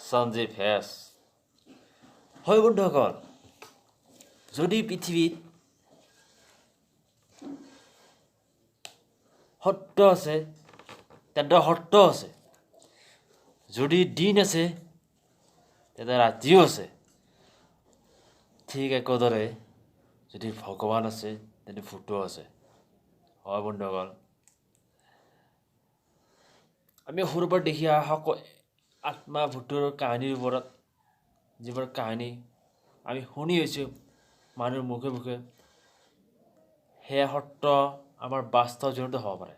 Sanjeev hash. হয় বন্ধুসকল, যদি পৃথিৱীত সত্য আছে, তেন্তে সত্য আছে। যদি দিন আছে, তেন্তে ৰাতিও আছে। ঠিক একেদৰে যদি ভগৱান আছে, তেন্তে ভূতো আছে। হয় বন্ধুসকল, আমি সৰুৰ পৰা দেখি অহা আত্মা ভূতৰ কাহিনীৰ ওপৰত যিবোৰ কাহিনী আমি শুনি আহিছোঁ মানুহৰ মুখে মুখে, সেয়া সত্য আমাৰ বাস্তৱ জীৱনতো হ'ব পাৰে।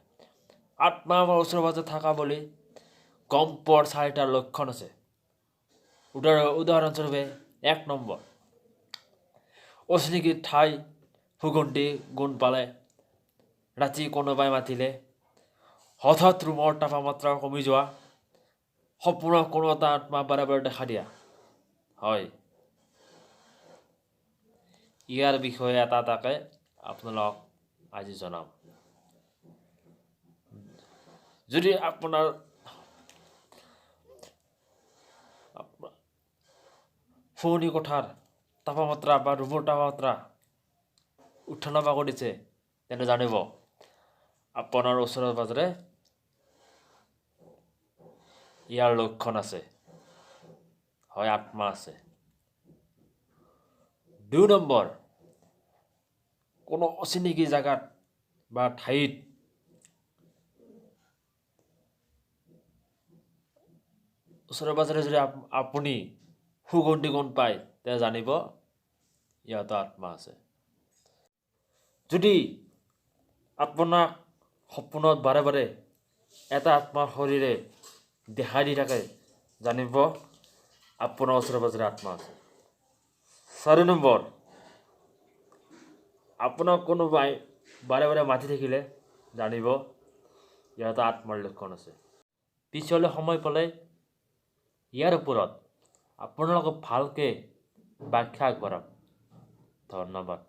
আত্মা আমাৰ ওচৰে পাজৰে থকা বুলি গম পোৱাৰ চাৰিটা লক্ষণ আছে। উদাহৰণস্বৰূপে, 1 নম্বৰ, অচিনাকি ঠাই সুগন্ধি গোন্ধ পালে, ৰাতি কোনোবাই মাতিলে, হঠাৎ ৰুমৰ তাপমাত্ৰা কমি যোৱা, সপোনত কোনো এটা আত্মা বাৰে বাৰে দেখা দিয়া। হয়, ইয়াৰ বিষয়ে এটা এটাকে আপোনালোকক আজি জনাম। যদি আপোনাৰ শোৱনি কোঠাৰ তাপমাত্ৰা বা ৰুমৰ তাপমাত্ৰা উঠা নমা কৰিছে, তেন্তে জানিব আপোনাৰ ওচৰে পাজৰে ইয়াৰ লক্ষণ আছে, হয়, আত্মা আছে। 2 নম্বৰ, কোনো অচিনাকি জেগাত বা ঠাইত ওচৰে পাজৰে যদি আপুনি সুগন্ধি গোন্ধ পায়, তেতিয়া জানিব ইয়াতো আত্মা আছে। যদি আপোনাক সপোনত বাৰে বাৰে এটা আত্মাৰ শৰীৰে দেখা দি থাকে, জানিব আপোনাৰ ওচৰে পাজৰে আত্মা আছে। 4 নম্বৰ, আপোনাক কোনোবাই বাৰে বাৰে মাতি থাকিলে জানিব ইয়াতে আত্মাৰ লক্ষণ আছে। পিছলৈ সময় পালে ইয়াৰ ওপৰত আপোনালোকক ভালকৈ ব্যাখ্যা আগবঢ়াম। ধন্যবাদ।